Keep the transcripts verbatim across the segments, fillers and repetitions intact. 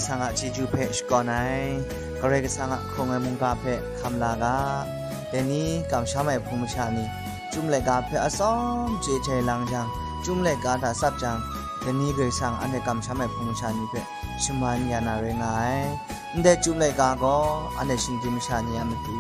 Kasang a chyeju hpe shakawn ai, Karai Kasang a hkrung ai mungga hpe hkam la ga. Dai ni kamsham ai hpung masha ni, chyum laika hpe atsawm chye jai lang jang, chyum laika hta tsap jang, dai ni Karai Kasang anhte kamsham ai hpung masha ni hpe shaman ya na rai nga ai. Ndai chyum laika gaw anhte shinggyim masha ni a matu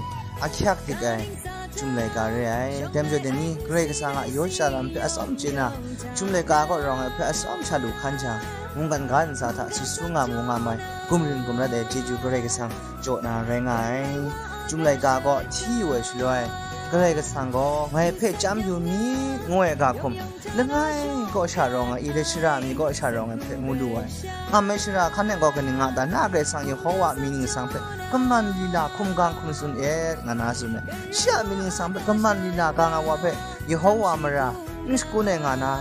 ahkyak dik ai chyum laika re ai. Dai majaw, dai ni Karai Kasang a yaw shara lam hpe atsawm chye na, chyum laika kaw rawng ai hpe atsawm sha lu hkan jang, mungkan ga ntsa hta sut su nga mu nga mai, gumrin gumrat ai chyeju Karai Kasang jaw na rai nga ai. Chyum laika kaw hti yu ai shaloi, Karai Kasang gaw ngai hpe chyam yu mi, ngu ai ga hkum, langai kaw sha rawng ai, i hte shara mi kaw sha rawng ai hpe mu lu ai. Ngam ai shara hkan e gaw kaning nga ta? Na Karai Kasang Yehowa a mying ningsang hpe kaman lila hkum gang hkum tsun e, nga na tsun ai. Shi a mying ningsang hpe kaman lila gang ai wa hpe Yehowa mara n shakun ai nga na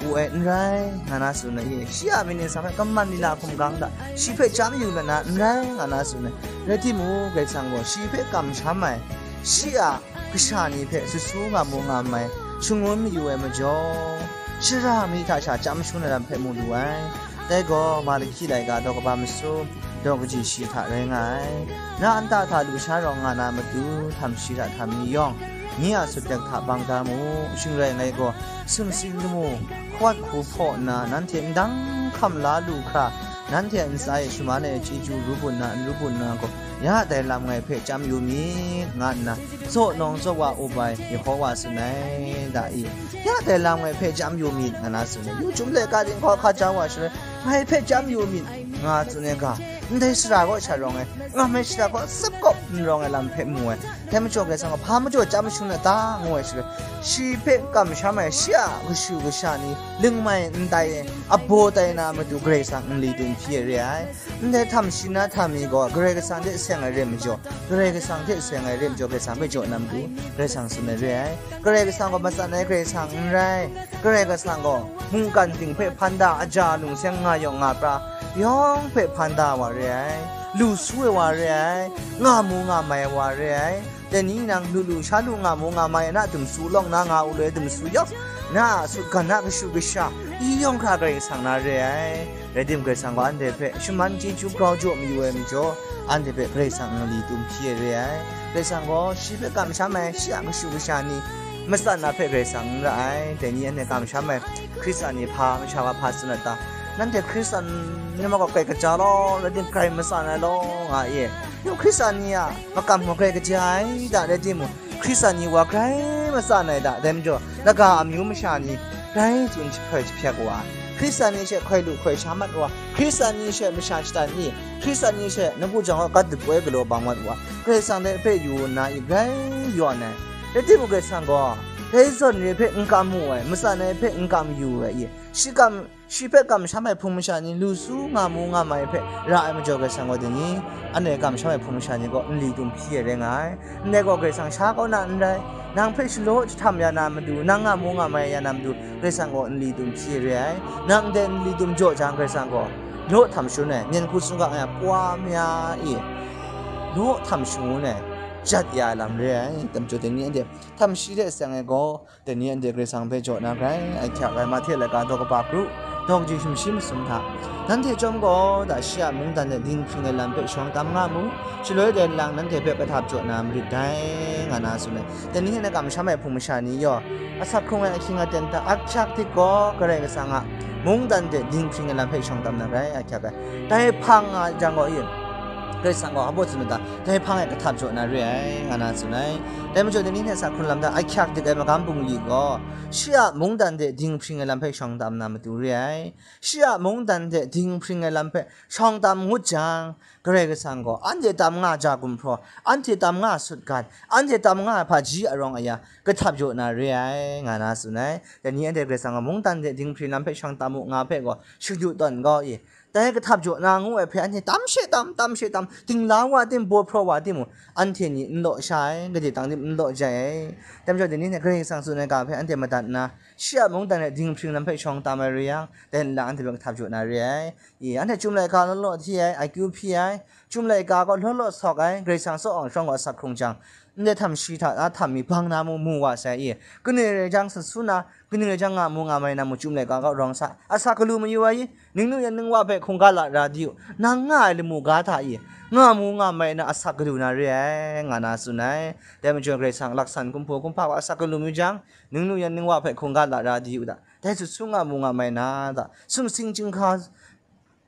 wu ai n rai, nga na tsun ai. Shi a mying ningsang hpe kaman lila hkum gang ta? Shi hpe chyam yu la na n rai, nga na tsun ai. Rai timung, Karai Kasang gaw shi hpe kamsham ai, shi a kasha ni hpe sut su nga mu nga mai, shangun mayu ai majaw, shara mi hta sha chyam shangun ai lam hpe mu lu ai. Dai gaw Malaki laika daw kaba masum, daw kaji shi hta rai nga ai. Na nta hta lusha rawng nga na matu, htam shi hta htam mi yawng, nye a sut tek hta bang da mu. Shing rai ngai gaw, sumsing lamu, hkawt hku hpaw nna, nanhte ndang hkam la lu hkra, nanhte a ntsa e shaman ai chyeju ru bun na, n ru bun na gaw, ya dai lam ngai hpe chyam yu myit, nga nna, zaw nawng zaw wa up ai Yehowa tsun ai, da i? Ya dai lam ngai hpe chyam yu myit, nga na tsun ai. Yu chyum laika dinghpaw hka jau wa shaloi, ngai hpe chyam yu myit, nga tsun ai ga, ndai shara kaw sha rawng ai, ngam ai shara kaw tsap kaw n rawng ai lam hpe mu ai. Dai majaw Karai Kasang gaw hpa majaw chyam shangun ai ta, ngu ai shaloi, shi hpe kamsham ai shi a kashu kasha ni, ling mai n tai ai, abaw tai na matu Karai Kasang nli dum hpyi ai re ai. Ndai htam shi na htam mi gaw Karai Kasang hte seng ai re majaw, Karai Kasang hte seng ai re majaw, Karai Kasang hpe jaw na matu Karai Kasang tsun ai re ai. Karai Kasang gaw matsan ai Karai Kasang n rai. Karai Kasang gaw mungkan ting hpe hpan da, aja lungseng nga yawng nga pra yawng hpe hpan da wa re ai, lu su ai wa re ai, nga mu nga mai ai wa re ai. Dai ni nang lu lu sha lu nga mu nga mai ai na dum su lawng na nga u loi dum su yawng, na a sutgan na kashu kasha i yawng hkra Karai Kasang na re ai. Rai tim, Karai Kasang gaw anhte hpe shaman chyeju grau jaw mayu ai majaw, anhte hpe Karai Kasang nli dum hpyi ai re ai. Karai Kasang gaw shi hpe kamsham ai shi a kashu kasha ni matsan na hpe Karai Kasang n ra ai. Dai ni anhte kamsham ai Hkristan ni hpa masha wa hpa tsun ai ta? Nanhte Hkristan ni ma gaw grai kaja law, rai tim, grai matsan ai law, nga e. Yu, Hkristan ni a makam gaw grai kaja ai da, rai timung, Hkristan ni wa grai matsan ai da, dai majaw, laga amyu masha ni grai tsun jahpoi jahpyak wa, Hkristan ni she hkoi lu hkoi sha mat wa, Hkristan ni she masha shatan ni, Hkristan ni she nawku jang wa gat dupoi galaw bang mat wa, Karai Kasang hte hpe yu nna i grai yawn ai. Rai timung, Karai Kasang gaw dai zawn re hpe n kam mu ai, matsan ai hpe n kam yu ai i, shi kam, shi hpe kamsham ai hpung masha ni lu su nga mu nga mai hpe ra ai majaw, Karai Kasang gaw dai ni, anhte kamsham ai hpung masha ni gaw nli dum hpyi ai rai nga ai. Ndai gaw Karai Kasang sha kaw na n rai, nang hpe shalaw jahtam ya na matu, nang nga mu nga mai ya na matu, Karai Kasang gaw nli dum hpyi ai re ai. Nang ndai nli dum jaw jang, Karai Kasang gaw law htam shangun ai, myen hku sumgang ai a pwa maya e law htam shangun ai, jat ya ai lam re ai. Dai majaw dai ni anhte htam shi hte seng ai gaw, dai ni anhte Karai Kasang hpe jaw na grai ahkyak ai Mahte laika daw kaba kru, daw kaji sumshi masum hta, nanhte chyawm gaw da shi a mungdan de dinghpring ai lam hpe shawng tam nga mu, shaloi de nlang nanhte hpe kahtap jaw na marit dai, nga na tsun ai. Dai ni hte na kamsham ai hpung masha ni yaw, asak hkrung ai ahkying aten hta ahkyak dik gaw Karai Kasang a mungdan de dinghpring ai lam hpe shawng tam na grai ahkyak ai. Dai hpang nga jang gaw, i, Karai Kasang gaw hpa baw tsun ai ta? Dai hpang e kahtap jaw na re ai, nga na tsun ai. Dai majaw, dai ni hte sa hkrun lam hta ahkyak dik ai magam bungli gaw, shi a mungdan de dinghpring ai lam hpe shawng tam na matu re ai. Shi a mungdan de dinghpring ai lam hpe shawng tam ngut jang, Karai Kasang gaw anhte tam nga ja gumhpraw, anhte tam nga sutgan, anhte tam nga hpaji arawng aya kahtap jaw na re ai, nga na tsun ai. Dai ni anhte Karai Kasang gaw mungdan de dinghpring lam hpe shawng tam u nga hpe gaw shadu tawn kau i, dai kahtap jaw na ngu ai hpe anhte tam she tam, tam she tam, dingla wa tim, baw hpraw wa tim mung, anhte ni n law sha ai, gade tang tim n law jai ai. Dai majaw, dai ni hte Karai Kasang tsun ai ga hpe anhte madat nna, shi a mungdan e dinghpring lam hpe shawng tam ai re yang, dai nlang anhte hpe kahtap jaw na re ai. I, anhte chyum laika law law hti ai, I Q hpi ai, chyum laika gaw law law sawk ai, Karai Kasang tsaw awng shawng gaw asak hkrung jang, ndai htam shi hta na htam mi bang na mu, mu wa sai i. Kaning rai jang, sut su na, kaning rai jang, nga mu nga mai na mu, chyum laika gaw rawng sa, asak galu mayu ai i, ningnu yan ningwa hpe hkungga la ra di u, nang nga ai lamu ga hta i, nga mu nga mai na asak galu na re ai, nga na tsun ai. Dai majaw Karai Kasang laksan kumhpaw kumhpa wa asak galu mayu jang, ningnu yan ningwa hpe hkungga la ra di u da. Dai sut su nga mu nga mai na da, sumsing chyinghka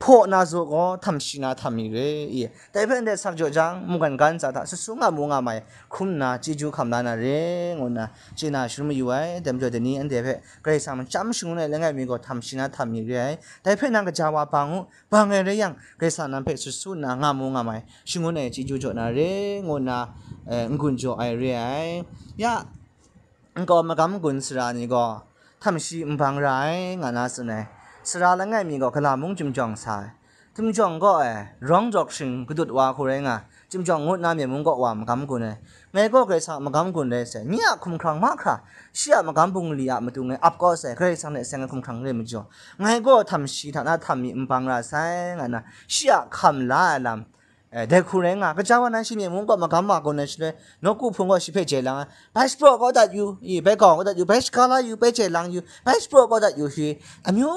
hpaw na zaw gaw, htam shi na htam mi re i. Dai hpe ndai sak jaw jang, mungkan ga ntsa hta sut su nga mu nga mai hkrum nna, chyeju hkam la na re, ngu nna chye na shangun mayu ai. Dai majaw dai ni anhte hpe Karai Kasang machyam shangun ai langai mi gaw, htam shi na htam mi re ai. Dai hpe nang kaja wa bang u, bang ai rai yang, Karai Kasang nang hpe sut su nna nga mu nga mai shangun ai chyeju jaw na re, ngu nna, eh, n-gun jaw ai re ai. Ya, nkau magam gun sara ni gaw, htam shi n bang ra ai, nga na tsun ai. Sara langai mi gaw gala mung chyum jawng sa ai. Chyum jawng gaw e, rawng dawk shing kadut wa hku rai nga, chyum jawng ngut na myen mung kaw wa magam gun ai. Ngai gaw Karai Kasang a magam gun rai sai, nye a hkumhkrang mahkra, shi a magam bungli a matu ngai ap kau sai, Karai Kasang hte seng ai hkumhkrang rai majaw, ngai gaw htam shi hta na htam mi n bang ra sai, nga na, shi a hkam la ai lam, eh, dai hku rai nga, kaja wa nan shi myen mung kaw magam wa gun ai shaloi, nawku hpung gaw shi hpe jai lang ai, bai shapraw kau dat yu, i, bai gawng kau dat yu, bai shaga la yu, bai jai lang yu, bai shapraw kau dat yu, shi amyu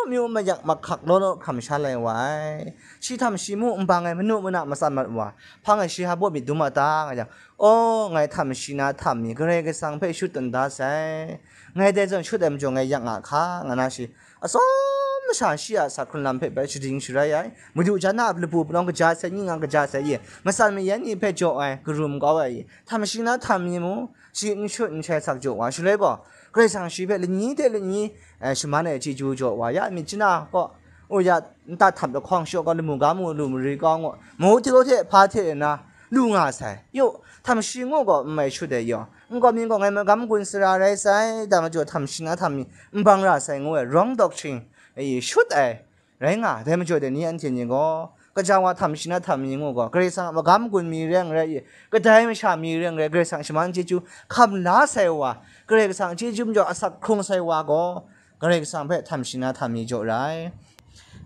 myu mayak mahkak law law hkam sha lai wa ai. Shi htam shi mu n bang ai, manu mana matsan mat wa, hpang e shi ha baw myit dum a ta, nga yang, aw, ngai htam shi na htam mi Karai Kasang hpe shut tawn da sai, ngai dai zawn shut ai majaw ngai yak nga hka, nga na shi, atsawm masha shi a asak hkrun lam hpe bai shading sharai ai, madu jan a lapu palawng kaja sai, ning nga kaja sai, i, matsan mayan ni hpe jaw ai, karum kau ai, i, htam shi na htam mi mu, shi n shut n shai sak jaw wa, shaloi gaw, Karai Kasang shi hpe lani hte lani, eh, shaman ai chyeju jaw wa, ya myit chana gaw, u ya, nta htap lahkawng shaw gaw, lamu ga mu lu mari kau ngu, mu hti law hte hpa hte na lu nga sai. Yu, htam shi ngu gaw n mai shut ai yaw, nkau mi gaw ngai magam gun sara rai sai, dai majaw htam shi na htam mi n bang ra sai ngu ai, rawng dawk shing, e, shut ai rai nga, dai majaw dai ni anhte ni gaw, kaja wa htam shi na htam mi ngu gaw, Karai Kasang a magam gun mi reng rai i, kadai masha mi reng rai, Karai Kasang shaman chyeju hkam la sai wa, Karai Kasang chyeju majaw asak hkrung sai wa gaw, Karai Kasang hpe htam shi na htam mi jaw ra ai.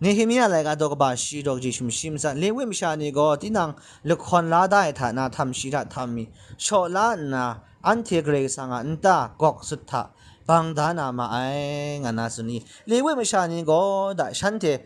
Nehemia laika daw kaba shi daw kaji shum shi matsan, Lewi masha ni gaw tinang lahkawn la da ai hta na htam shi hta htam mi shaw la nna, anhte Karai Kasang a nta gawk sut hta bang da na ma ai, nga na tsun i. Lewi masha ni gaw da shanhte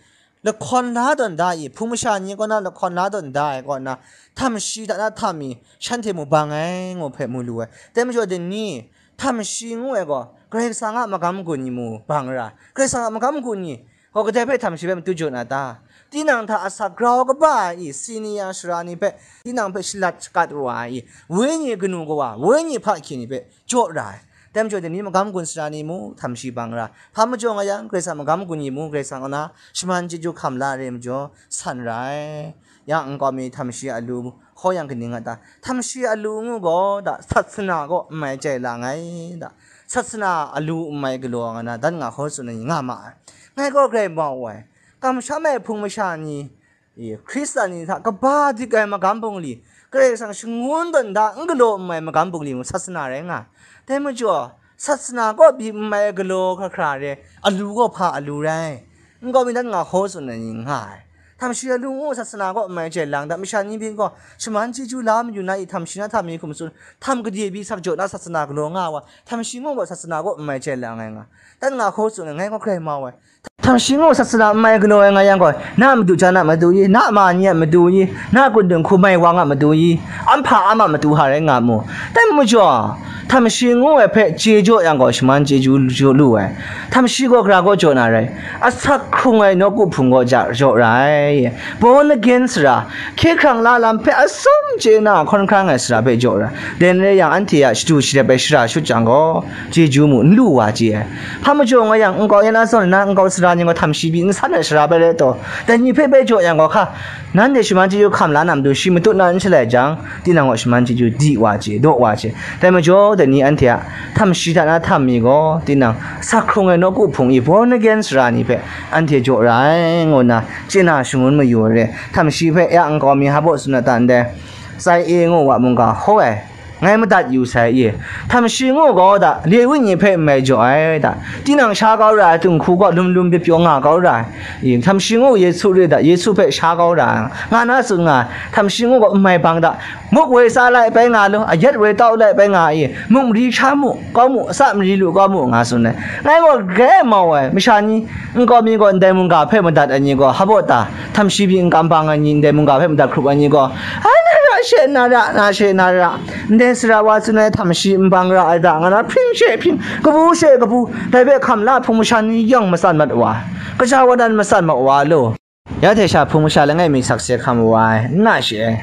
lahkawn la tawn da i, hpung masha ni kaw na lahkawn la tawn da ai kaw na, htam shi hta na htam mi shanhte mu bang ai, ngu hpe mu lu ai. Dai majaw dai ni, htam shi ngu ai gaw, Karai Kasang a magam gun ni mu bang ra, Karai Kasang a magam gun ni gaw kadai hpe htam shi hpe matu jaw na ta? Tinang hta asak grau kaba ai i, senior sara ni hpe, tinang hpe shalat shakat wa ai i, wenyi kanu kawa, wenyi hpahki ni hpe jaw ra ai. Dai majaw dai ni magam gun sara ni mu htam shi bang ra, hpa majaw nga yang, Karai Kasang magam gun ni mu, Karai Kasang kaw na shaman chyeju hkam la re majaw, san ra ai. Ya nkau mi htam shi a lu hkaw yang kaning a ta? Htam shi a lu ngu gaw da, sat sana kaw n mai jai lang ai da, sat sana a lu n mai galaw nga na, dan nga hkaw tsun ai ni nga ma ai. Ngai gaw grai mau ai, kamsham ai hpung masha ni, e, Hkristan ni hta kaba dik ai magam bungli, Karai Kasang shangun tawn da n galaw n mai magam bungli mung sat sana rai nga. Dai majaw, sat sana kaw pyi n mai galaw hkra hkra re, a lu gaw hpa a lu rai? Nkau mi dan nga hkaw tsun ai ni nga ai. Htam shi a lu ngu sat sana kaw n mai jai lang da, masha ni pyi gaw, shaman chyeju la mayu na i, htam shi na htam mi hkum tsun, htam gade pyi sak jaw na sat sana galaw nga wa, htam shi ngu gaw sat sana kaw n mai jai lang ai nga. Dan nga hkaw tsun ai, ngai gaw grai mau ai. Htam shi ngu sat sana n mai galaw ai nga yang gaw, na madu jan a madu i, na ma ni a madu i, na kundung hku mai wang a madu i, an hpa am a madu hta rai nga mu. Dai majaw, htam shi ngu ai hpe chye jaw yang gaw, shaman chyeju jaw lu ai. Htam shi gaw gara gaw jaw na rai? Asak hkrung ai nawku hpung gaw ja jaw ra ai. Born again sara, hkye hkrang la lam hpe atsawm chye na hkawn hkrang ai sara hpe jaw ra. Dai n rai yang, anhte a shadu shadep ai shara shut jang gaw, chyeju mu n lu wa chye ai. Hpa majaw nga yang, nkau yan a zawn na nkau sara ni gaw htam shi pyi n san ai sara bai rai taw, dai ni hpe bai jaw yang gaw hka, nanhte shaman chyeju hkam la na matu shi matut na n shalai jang, tinang gaw shaman chyeju di wa chye, daw wa chye. Dai majaw, dai ni anhte a htam shi hta na htam mi gaw, tinang asak hkrung ai nawku hpung i, born again sara ni hpe anhte jaw ra ai, ngu nna chye na shangun mayu ai re. Htam shi hpe ya nkau mi hpa baw tsun na ta ndai? Tsai e ngu wa mungga hkaw ai, ngai madat yu sai i. Htam shi ngu gaw da, le wi ni hpe n mai jaw ai da, tinang sha kau ra ai, dinghku gaw lum lum pyaw pyaw nga kau ra ai i. Htam shi ngu Yesu re da, Yesu hpe sha kau ra ai, nga na tsun nga ai. Htam shi ngu gaw n mai bang da, muk woi tsa lai bai nga lu, ayat woi tau lai bai nga i, muk mari sha mu, kau mu, sa mari lu kau mu, nga tsun ai. Ngai gaw grai mau ai, masha ni, nkau mi gaw ndai mungga hpe madat ai ni gaw, hpa baw ta, htam shi pyi n kam bang ai ni, ndai mungga hpe madat hkrup ai ni gaw, a na ra she na ra, na she na ra, ndai sara wa tsun ai htam shi n bang ra ai da, nga na hpring she hpring, kabu she kabu, dai hpe hkam la hpung masha ni yawng matsan mat wa, kaja wa dan matsan mat wa lu. Ya hte sha hpung masha langai mi sakse hkam wa ai, n na she ai.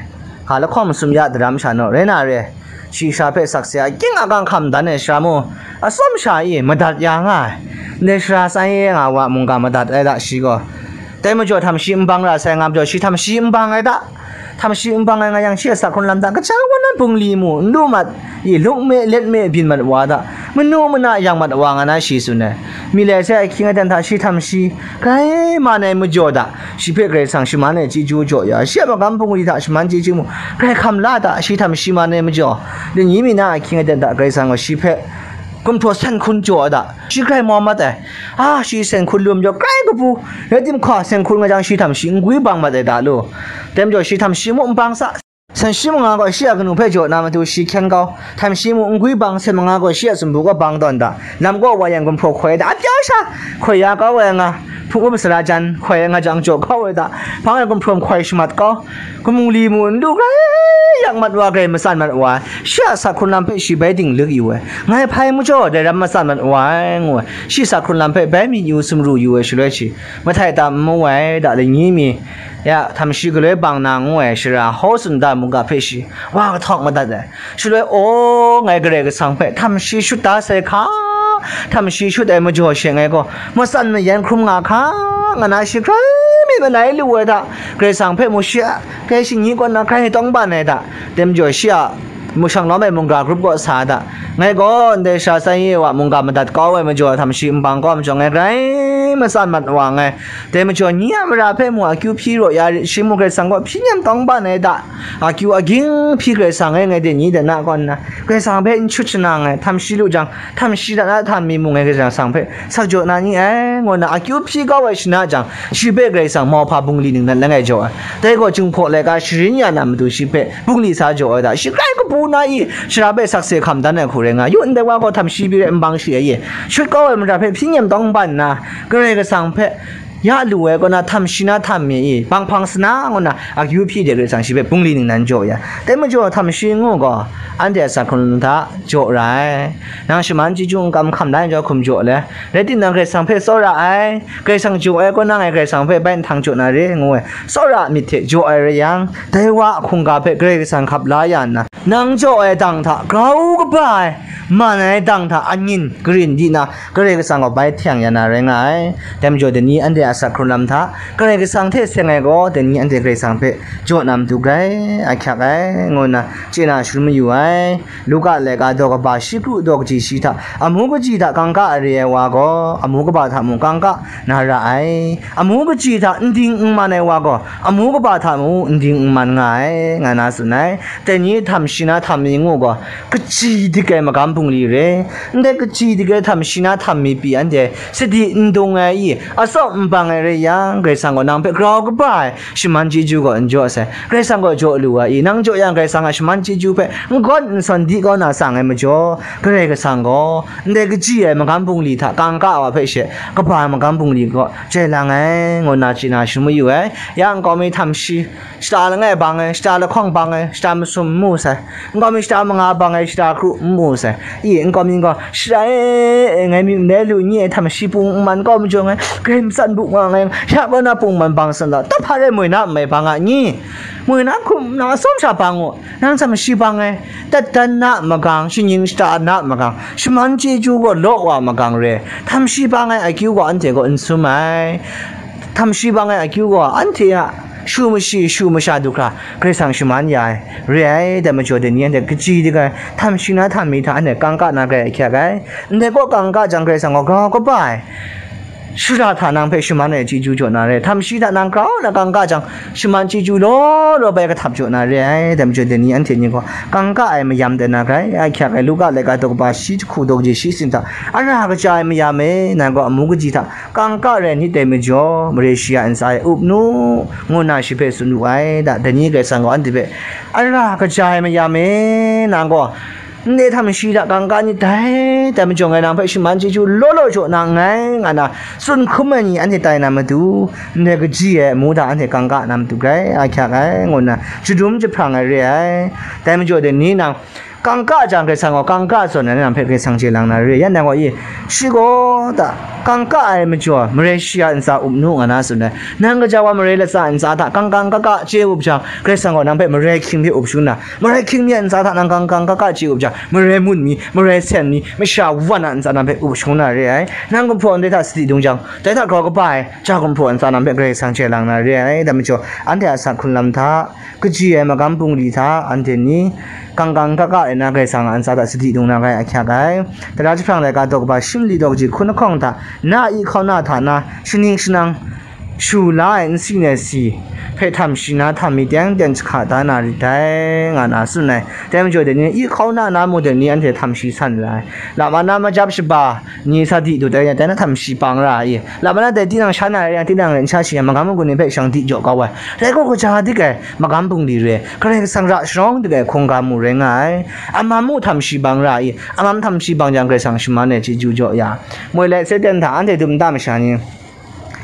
Ga lahkawng masum ya daram sha naw, rai na re, shi sha hpe sakse a king a gang hkam dan ai sara mu, atsawm sha e madat ya nga ai. Ndai sara tsai e nga wa mungga madat ai da shi gaw. Dai majaw htam shi n bang ra sai nga majaw, shi htam shi n bang ai da. Htam shi n bang ai nga yang, shi a sak hkrun lam hta kaja wa nan bungli mu n lu mat i, luk me let me byin mat wa da, manu mana yang mat wa, nga na shi tsun ai. Mi lai sai ahkying aten hta shi htam shi grai man ai majaw da, shi hpe Karai Kasang shaman ai chyeju jaw ya, shi a magam bungli hta shaman chyeju mu, grai hkam la da, shi htam shi man ai majaw, dai ni mi na ahkying aten hta Karai Kasang gaw shi hpe gumhpraw sen hkun jaw da, shi grai mau mat ai. A, shi sen hkun lu majaw grai kabu, rai timhkwa sen hkun nga jang, shi htam shi n gwi bang mat ai da lu. Dai majaw shi htam shi mu n bang sa. Sen shi manga gaw shi a kanu hpe jaw na matu shi hkyen kau, htam shi mu n gwi bang, sen manga gaw shi a sumpu kaw bang tawn da, lam kaw wa yang gumhpraw hkoi da, a pyaw sha hkoi ya kau ai nga, hpung up sara jan hkoi ai nga jang jaw kau ai da, hpang e gumhpraw hkoi shamat kau, kamu li mu n lu grai yak mat wa, grai matsan mat wa ai, shi a sak hkrun lam hpe shi bai dinglik yu ai, ngai hpai majaw dai ram matsan mat wa ai, ngu ai, shi sak hkrun lam hpe bai myit yu sumru yu ai shaloi shi, mahtai tam n mu ai da, lani mi ya, htam shi galoi bang na ngu ai shara Hawsun da mungga hpe shi wa kahtawng madat ai. Shaloi, aw, ngai Karai Kasang hpe htam shi shut da sai hka, htam shi shut ai majaw she ngai gaw matsan mayan hkrum nga hka, nga na shi grai myit malai lu ai da, Karai Kasang hpe mu shi a, kai shi ni kaw na grai tawng ban ai da, dai majaw shi a, mu shang lawm ai mungga grup kaw sa da, ngai gaw ndai sara tsai e wa mungga madat kau ai majaw htam shi n bang kau majaw, ngai grai matsan mat wa nngai. Dai majaw, ni a mara hpe mu akyu hpyi raw ya rit, shi mu Karai Kasang kaw hpyi nem tawng ban ai da, akyu aging hpyi Karai Kasang e, ngai dai ni dai na kaw nna, Karai Kasang hpe n shut shana nngai, htam shi lu jang, htam shi hta na htam mi mu ngai Karai Kasang hpe sak jaw na ni ai, ngu nna akyu hpyi kau ai shana jang, shi hpe Karai Kasang mauhpa bungli ningnan langai jaw ai. Dai gaw, Jinghpaw laika sharin ya na matu shi hpe bungli sa jaw ai da, shi grai kabu na i, shara hpe sakse hkam dan ai hku rai nga, yu ndai wa gaw htam shi pyi rai n bang shi ai ye, shut kau ai mara hpe hpyi nem tawng ban nna, Karai Kasang hpe ya lu ai kaw na htam shi na htam mi i, bang hpang sana ngu na akyu hpyi de Karai Kasang shi hpe bungli ningnan jaw ya. Dai majaw htam shi ngu gaw, anhte a sak hkrun hta jaw ra ai. Nang shaman chyeju n kam hkam la ai jaw hkum jaw le, rai timung, Karai Kasang hpe tsawra ai, Karai Kasang jaw ai kaw na ngai Karai Kasang hpe bai nhtang jaw na re, ngu ai, tsawra myit hte jaw ai rai yang, dai wa a hkungga hpe Karai Kasang hkap la ya nna, nang jaw ai dang hta grau kaba ai, man ai dang hta angyin karin di na, Karai Kasang gaw bai hte yang ya na rai nga ai. Dai majaw, dai ni anhte a sak hkrun lam hta Karai Kasang hte seng ai gaw, dai ni anhte Karai Kasang hpe jaw na matu grai ahkyak ai, ngu nna chye na sharum mayu ai. Luka laika daw kaba shi kru daw kaji shi hta, amu kaji hta kangka re ai wa gaw, amu kaba hta mung kangka na ra ai. Amu kaji hta n ding n man ai wa gaw, amu kaba hta mung n ding n man nga ai, nga na tsun ai. Dai ni htam shi na htam mi ngu gaw, kaji dik ai magam bungli re. Ndai kaji dik ai htam shi na htam mi pyi anhte sadi n dung ai i, atsawm n bang ai rai yang, Karai Kasang gaw nang hpe grau kaba ai shaman chyeju gaw n jaw sai. Karai Kasang gaw jaw lu ai i, nang jaw yang Karai Kasang a shaman chyeju hpe n gawn n sawn di kau na tsang ai majaw, Karai Kasang gaw ndai kaji ai magam bungli hta kangka wa hpe she kaba ai magam bungli gaw jai lang ai, ngu nna chye na sharum mayu ai. Ya nkau mi htam shi, shata langai bang ai, shata lahkawng bang ai, shata masum n mu sai. Nkau mi shata manga bang ai, shata kru n mu sai. I, nkau mi gaw, shata e, e, ngai myit ndai lu n ye ai htam shi pung n man kau majaw ngai, grai matsan bu nga nngai, ya kaw na pung man bang san ta, tahpa rai moi na n mai bang a ni? Moi na hkum na atsawm sha bang u, nang htam shi bang ai, dat dan na magang, shinggyim shata na magang, shaman chyeju gaw law wa magang re, htam shi bang ai akyu gaw anhte gaw n sum ai. Htam shi bang ai akyu gaw anhte a shu mashi, shu masha du hkra, Karai Kasang shaman ya ai, re ai, dai majaw dai ni anhte kaji dik ai, htam shi na htam mi hta anhte kangka na grai ahkyak ai, ndai kaw kangka jang Karai Kasang gaw grau kaba ai, shara hta nang hpe shaman ai chyeju jaw na re, htam shi hta nang grau na kangka jang, shaman chyeju law law bai kahtap jaw na re ai. Dai majaw, dai ni anhte ni gaw kangka ai mayam tai na grai, ahkyak ai Luka laika daw kaba shi jahku daw kaji shi sin hta, ara kaja ai mayam e, nang gaw amu kaji hta kangka rai nit dai majaw, mare shi a ntsa e up nu, ngu nna shi hpe tsun wu ai. Da, dai ni Karai Kasang gaw anhte hpe, ara kaja ai mayam e, nang gaw ndai htam shi hta kangka nit dai, dai majaw ngai nang hpe shaman chyeju law law jaw na nngai, nga na tsun hkum ai ni anhte tai na matu, ndai kaji ai amu hta anhte kangka na matu grai ahkyak ai, ngu nna jadum jahprang ai re ai. Dai majaw dai ni nang kangka jang, Karai Kasang gaw kangka zawn ai nang hpe Karai Kasang chye lang na re ai. Ya nang gaw i, shi gaw da, kangka ai majaw, mare shi a ntsa up nu, nga na tsun ai. Nang gaja wa mare latsa ntsa hta kangka kangka chye up jang, Karai Kasang gaw nang hpe mare hkying hpe up shangun na, mare hkying mi a ntsa hta nang kangka kangka chye up jang, mare mun mi, mare sen mi, masha wan a ntsa nang hpe up shangun na re ai. Nang gumhpraw ndai hta sadi dung jang, dai hta grau kaba ai ja gumhpraw ntsa nang hpe Karai Kasang chye lang na re ai. Dai majaw, anhte a asak hkrun lam hta, kaji ai magam bungli hta anhte ni kangka kangka rai na Karai Kasang a ntsa hta sadi dung na rai ahkyak ai. Tara jahprang laika daw kaba shi mali daw kaji hkun lahkawng hta, na a i hkauna hta na shaning shanang shu la ai nsi nai si hpe htam shi na htam mi teng teng jahka da na rit dai, nga na tsun ai. Dai majaw dai ni i hkauna na mung dai ni anhte htam shi san ra ai. Lama na majap shaba ni sadi dut ai, dai na htam shi bang ra ai. Lama na dai tinang sha na rai yang, tinang rai n sha shi yang, magam magun ni hpe shang di jaw kau ai. Rai gaw, kaja dik ai magam bungli re, Karai Kasang ra sharawng dik ai hkungga mu rai nga ai. Amam mu htam shi bang ra ai. Amam htam shi bang jang, Karai Kasang shaman ai chyeju jaw ya. Moi lai Satan hta anhte dum nta masha ni,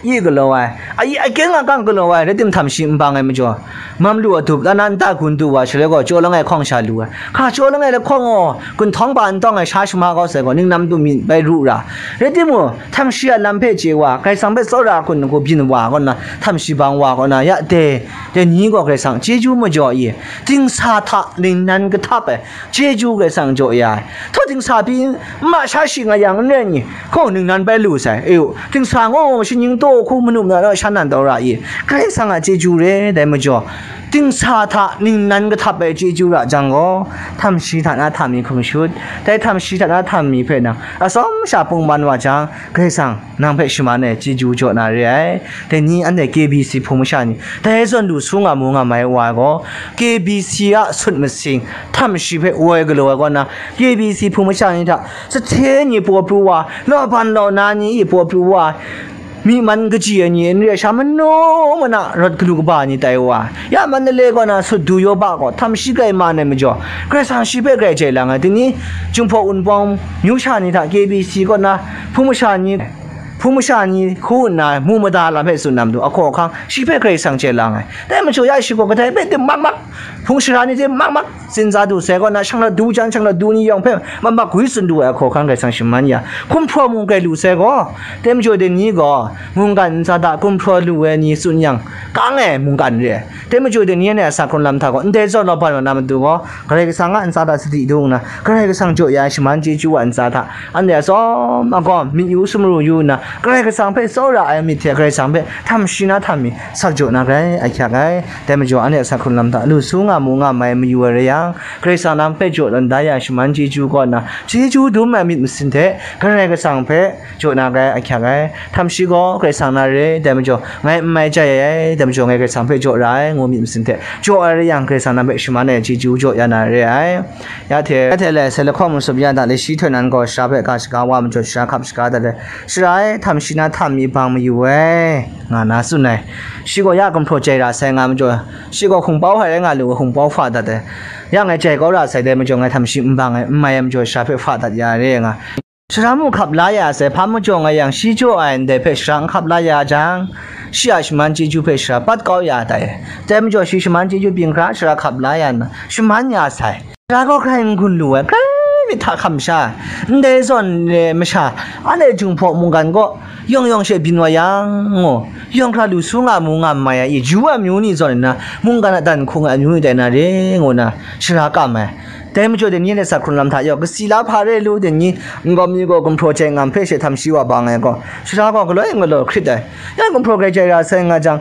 i galaw ai, a i akyeng akang galaw ai, rai tim htam shi n bang ai majaw, mam lu adup la na nta gun du wa, shaloi gaw chyaw langai hkawng sha lu ai. Hka chyaw langai lahkawng gaw, gunhtawng ba n tawng ai sha shama kau sai gaw, ningnam tu myit bai ru ra. Rai timung, htam shi a lam hpe chye wa, Karai Kasang hpe tsawra hkun hku byin wa kaw na, htam shi bang wa kaw na, ya de, de ni gaw Karai Kasang chyeju majaw i, dingsa hta ningnan kahtap ai, chyeju Karai Kasang jaw ya ai. Htaw dingsa pyi n ma sha shi nga yang n rai ni, hkaw ningnan bai lu sai. E u, dingsa ngu, shaning taw hku manu mara naw shan nan taw ra i, Karai Kasang a chyeju re, dai majaw, dingsa hta ningnan kahtap ai chyeju ra jang gaw, htam shi hta na htam mi hkum shut, dai htam shi hta na htam mi hpe nang atsawm sha pungman wa jang, Karai Kasang nang hpe shaman ai chyeju jaw na re ai. Dai ni anhte K B C hpung masha ni, dai zawn du su nga mu nga mai wa ai gaw, K B C a sut masing htam shi hpe woi galaw ai kaw na, K B C hpung masha ni hta, sahte ni paw pru wa, lawban law na ni i paw pru wa, myi man kaji ai ni n re ai sha, manu mana rawt galu kaba ni tai wa, ya Mandalay kaw na sut du yaw ba gaw, htam shi grai man ai majaw, Karai Kasang shi hpe grai jai lang ai. Dai ni, Jinghpaw Wunpawng myu sha ni hta K B C kaw na hpung masha ni, hpung masha ni hku nna mu mada lam hpe tsun na matu, ahkaw ahkang shi hpe Karai Kasang chye lang ai. Dai majaw ya shi gaw kadai hpe tim makmak, hpung sara ni tim makmak tsin tsa du sai kaw na, shanglawt du jan shanglawt du ni yawng hpe makmak gwi tsun du ai ahkaw ahkang Karai Kasang shaman ya, gumhpraw mung grai lu sai gaw, dai majaw dai ni gaw mungkan ntsa hta gumhpraw lu ai ni tsun yang, kang ai mungkan re ai. Dai majaw dai ni anhte a sa hkrun lam hta gaw, ndai zawn lawban wa na matu gaw, Karai Kasang a ntsa hta sadi du nna, Karai Kasang jaw ya ai shaman chyeju a ntsa hta, anhte a tsawm agaw myit yu sumru yu nna, Karai Kasang hpe tsawra ai myit hte Karai Kasang hpe htam shi na htam mi sak jaw na grai ahkyak ai. Dai majaw anhte a sa hkrun lam hta lu su nga mu nga mai mayu ai rai yang, Karai Kasang nang hpe jaw lawn da ya ai shaman chyeju kaw nna, chyeju dum ai myit masin hte Karai Kasang hpe jaw na grai ahkyak ai. Htam shi gaw Karai Kasang na re, dai majaw ngai n mai jai ai, dai majaw ngai Karai Kasang hpe jaw ra ai, ngu myit masin hte jaw ai rai yang, Karai Kasang nang hpe shaman ai chyeju jaw ya na re ai. Ya hte, ya hte le, sai lahkawng masum ya da le, shi htoi nan gaw sara hpe ga shaga wa majaw, sara hkap shaga da le, sara e, htam shi na htam mi bang mayu ai, nga na tsun ai. Shi gaw ya gumhpraw jai ra sai nga majaw, shi gaw hkungpau hkrai rai nga lu, hkungpau hpa dat ai. Ya ngai jai kau ra sai, dai majaw ngai htam shi n bang ai, n mai ai majaw, sara hpe hpa dat ya re nga. Sara mung hkap la ya sai, hpa majaw nga yang, shi jaw ai ndai hpe sara n hkap la ya jang, shi a shaman chyeju hpe sara pat kau ya tai. Dai majaw shi shaman chyeju byin hkra sara hkap la ya nna, shaman ya sai. Sara gaw grai n gun lu ai, grai myit hta hkam sha, ndai zawn e masha, anhte Jinghpaw mungkan gaw yawng yawng she byin wa yang, ngu, yawng hkra lu su nga mu nga mai ai, yu ai amyu ni zawn nna, mungkan a dan hkung ai amyu ni tai na re, ngu nna, sara kam ai. Dai majaw dai ni anhte sa hkrun lam hta yaw, kasi la hpa re lu, dai ni, n gaw mi gaw gumhpraw jai ngam hpe she htam shi wa bang ai gaw, sara gaw galoi n galaw hkrit ai. Ya gumhpraw grai jai ra sai nga jang,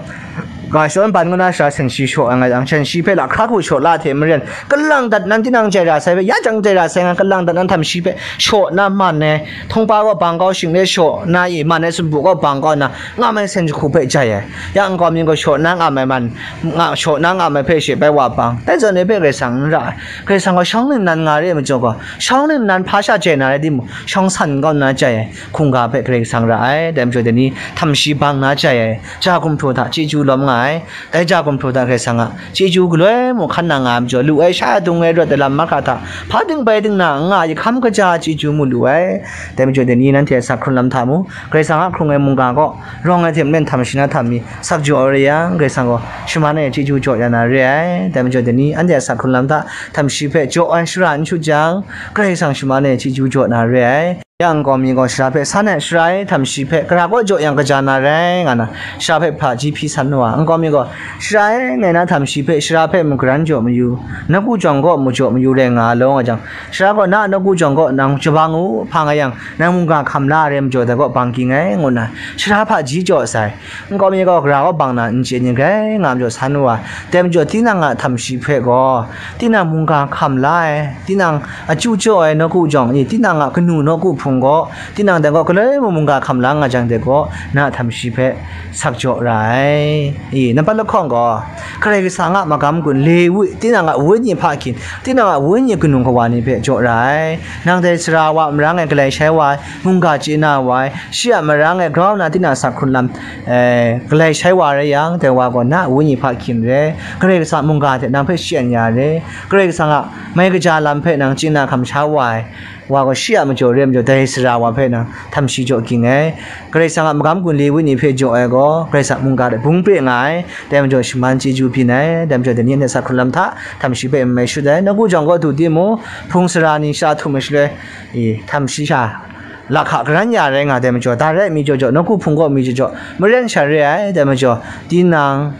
Ga shadawn ban ngu na sara sen shi shaw ai nga jang, sen shi hpe lahkra hku shaw la hte maren, kalang dat nan tinang jai ra sai hpe, ya jang jai ra sai nga, kalang dat nan htam shi hpe shaw na man ai, htung pa gaw bang kau shing le shaw na i, man ai sumpu gaw bang kau nna, ngam ai sen jahku hpe jai ai. Ya nkau mi gaw shaw na ngam ai man, nga, shaw na ngam ai hpe she bai wa bang, dai zawn e hpe Karai Kasang n ra ai. Karai Kasang gaw shawng ningnan nga re ai majaw gaw, shawng ningnan hpa sha jai na rai timung, shawng san kau nna jai ai hkungga hpe Karai Kasang ra ai. Dai majaw dai ni htam shi bang na jai ai, ja gumhpraw hta chyeju lawm nga ai. Dai ja gumhpraw hta Karai Kasang a chyeju galoi mung hkan nang nga ai majaw, lu ai sha dung ai rawt ai lam mahkra hta hpa ding bai ding na n nga ai, hkam kaja chyeju mu lu ai. Dai majaw dai ni nanhte a sak hkrun lam hta mu, Karai Kasang a hkrung ai mungga gaw rawng ai hte maren htam shi na htam mi sak jaw ai rai yang, Karai Kasang gaw shaman e chyeju jaw ya na re ai. Dai majaw dai ni anhte a sak hkrun lam hta htam shi hpe jaw ai shara n shut jang, Karai Kasang shaman e chyeju jaw na re ai. Ya nkau mi gaw sara hpe san ai, sara e htam shi hpe gara kaw jaw yang kaja na rai nga na, sara hpe hpaji hpyi san wa. Nkau mi gaw, sara e ngai na htam shi hpe, sara hpe mung garan jaw mayu, nawku jawng kaw mu jaw mayu rai nga law nga jang, sara gaw na nawku jawng kaw nang jabang u, hpa nga yang, nang mungga hkam la ai rai majaw dai kaw bang ging ai, ngu nna sara hpaji jaw sai. Nkau mi gaw gara kaw bang na n chye ni grai nga majaw san wa. Dai majaw tinang a htam shi hpe gaw, tinang mungga hkam la ai, tinang a chyu jaw ai nawku jawng i, tinang a kanu nawku hpung gaw, tinang dai gaw galoi mung mungga hkam la nga jang de gaw, na a htam shi hpe sak jaw ra ai. I, nampat lahkawng gaw, Karai Kasang a magam gun Lewi, tinang a wenyi hpa hkyin, tinang a wenyi kanu kawa ni hpe jaw ra ai. Nang dai sara wa marang e galai shai wa ai, mungga chye na wa ai, shi a marang e grau nna tinang a sak hkrun lam, eh, galai shai wa rai yang, dai wa gaw na a wenyi hpa hkyin re, Karai Kasang a mungga hte nang hpe shayan ya re, Karai Kasang a mai kaja lam hpe nang chye na hkam sha wa ai, wa gaw shi a majaw re ai majaw, dai sara wa hpe nang htam shi jaw ging ai. Karai Kasang a magam gun Lewi ni hpe jaw ai gaw, Karai Kasang mungga hte bung pre nga ai, dai majaw shaman chyeju byin ai, dai majaw dai ni anhte sak hkrun lam hta htam shi hpe mai shut ai, nawku jawng kaw du timung, hpung sara ni sha htum ai shaloi, i, htam shi sha lahka garan ya rai nga dai majaw, da rai mi jaw jaw, nawku hpung kaw mi jaw jaw, maren sha re ai, dai majaw, tinang,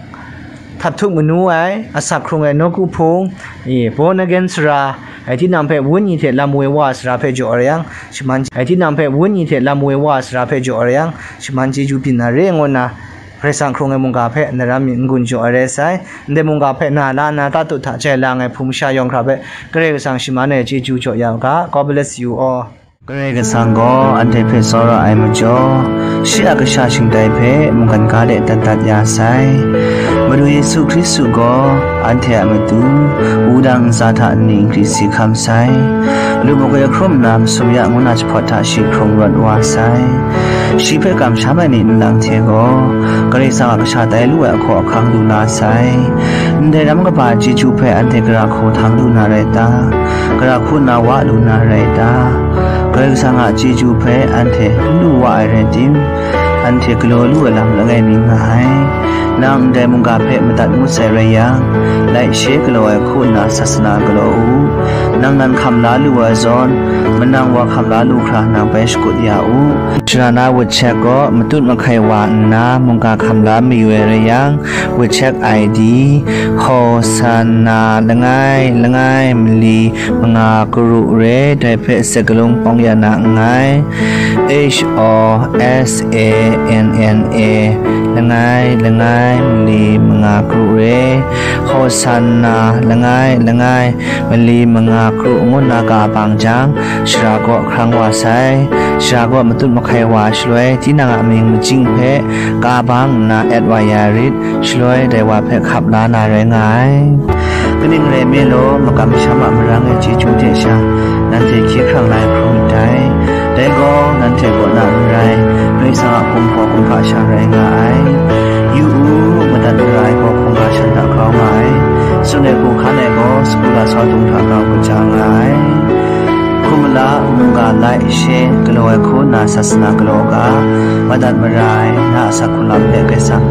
htaphtuk manu ai, asak hkrung ai nawku hpung, i, born again sara, ai tinang hpe wenyi hte lam woi wa ai sara hpe jaw ai yang, shaman, ai tinang hpe wenyi hte lam woi wa ai sara hpe jaw ai yang, shaman chyeju byin na re ngu nna, Karai Kasang hkrung ai mungga hpe na ram mi n-gun jaw ai rai sai. Ndai mungga hpe na la nna tatut hta jai lang ai hpung masha yawng hkra hpe Karai Kasang shaman e chyeju jaw ya u ga. God bless you all. Karai Kasang gaw anhte hpe tsawra ai majaw, shi a kasha shingtai hpe mungkan ga de dat dat ya sai. Madu Yesu Hkristu gaw anhte a matu wudang ntsa hta nni nkri si hkam sai. Lu makoi hkrum nna masum ya ngu na jahpawt hta shi hkrung rawt wa sai. Shi hpe kamsham ai myit nlang hte gaw, Karai Kasang a kasha tai lu ai ahkaw ahkang lu la sai. Ndai ram kaba chyeju hpe anhte gara hku htang lu na rai ta? Gara hku na wa lu na rai ta? Karai Kasang a chyeju hpe anhte n lu wa ai rai tim, anhte galaw lu ai lam langai mi nga ai. Nang ndai mungga hpe madat ngut sai rai yang, laishe galaw ai hku nna sasana galaw u. Nang nan hkam la lu ai zawn, manang wa hkam la lu hkra nang bai shakut ya u. Sharana wut chek gaw matut mahkai wa nna mungga hkam la mayu ai rai yang, wut chek I D, Hosanna langai langai mali manga karu re, dai hpe sakalung pawng ya na nngai. H O S A N N A, langai langai mali manga karu re, Hosanna langai langai mali manga karu ngu nna ka bang jang, sara kaw hkrang wa sai. Sara kaw matut mahkai wa shaloi, tinang a mying majing hpe ka bang nna et wa ya rit, shaloi dai wa hpe hkap la na rai nga ai. Kaning rai nme law, makam masham a marang e chyeju hte sha, nanhte hkye hkrang la ai hpung myit dai. Dai gaw, nanhte kaw na n rai, Karai Kasang a kumhpaw kumhpa sha rai nga ai. Yu u, madat mara ai gaw hkungga shan hta grau nga ai. Tsun ai hku hkan ai gaw, sagu lasau dung hta grau kaja nga ai. Hkum mala, mungga laishe galaw ai hku nna sasana galaw ga, madat mara ai na a asak hku lam hpe Karai Kasang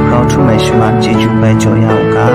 grau htum ai shaman chyeju bai jaw ya u ga.